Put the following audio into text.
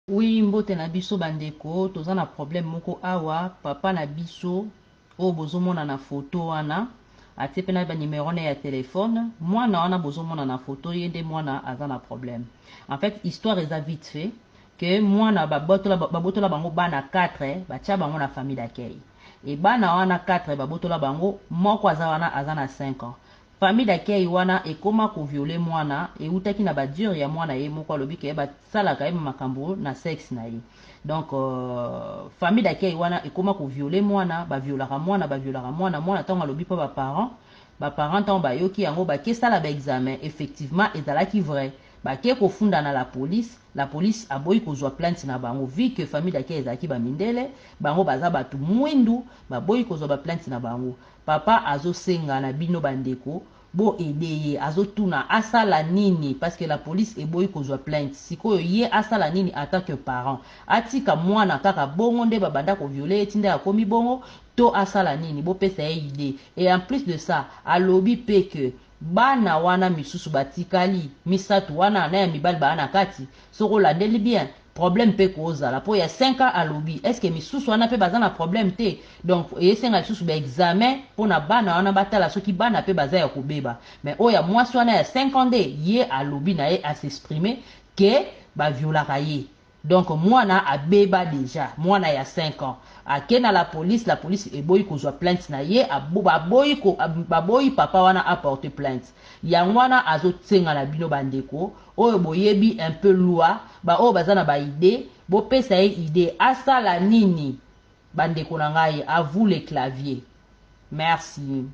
Oui mbote na biso ba ndeko toza na problème moko awa papa na biso oyo bozomona na photo wana atie pe na ba numero na ya telephone mwana wana bozomona na photo ye nde mwana aza na problème en fait histoire eza vite fait que mwana babotola babotola bango bana 4 batia bango na famille d'accueil e bana wana 4 babotola bango moko aza wana aza na 5 ans. Famille d'accueil wana ekoma ko violer mwana ewutaki na ba dure ya mwana ye moko alobi ke basalaka ye makambo na sexe na ye donc famille d'accueil wana ekoma ko violer mwana ba violaka mwana ba violaka mwana mwana ntango alobi mpo ba parents ba parents ntango bayoki yango bake sala ba examen effectivement ezalaki vrai bake kofunda na la police. La police aboyi kozwa plainte na bango vu que famille d'accueil ezalaki ba mindele bango baza bato mwindu baboyi kozwa ba plainte na bango. Papa azosenga na bino bandeko bo aider ye azotuna asala nini parce que la police eboyi kozwa plainte sikoyo ye asala nini en tant que parent atika mwana kaka bongo nde babanda kovioler ye tinda akomi bongo to asala nini bopesa ye idée. Et en plus de ça alobi mpe ke bana wana misusu batikali misato wana na ya mibali baa na kati soki olandeli bien problème mpe kozala mpo ya 5 ans alobi est ce que misusu wana mpe baza na problème te donc esenga lisusu baexamen mpona bana wana batala soki bana mpe baza ya kobeba mais oyo ya mwasi wana ya 5 ans nde ye alobi na ye as'exprime ke baviolaka ye donc mwana abeba déjà mwana ya 5 ans ake na la police. La police eboyi kozwa plainte na ye baboyi, baboyi papa wana aporte plainte yango wana azosenga na bino bandeko oyo boyebi un peu loi baoyo baza na baidée bopesa ye idée asala nini bandeko na ngai. À vous les claviers, merci.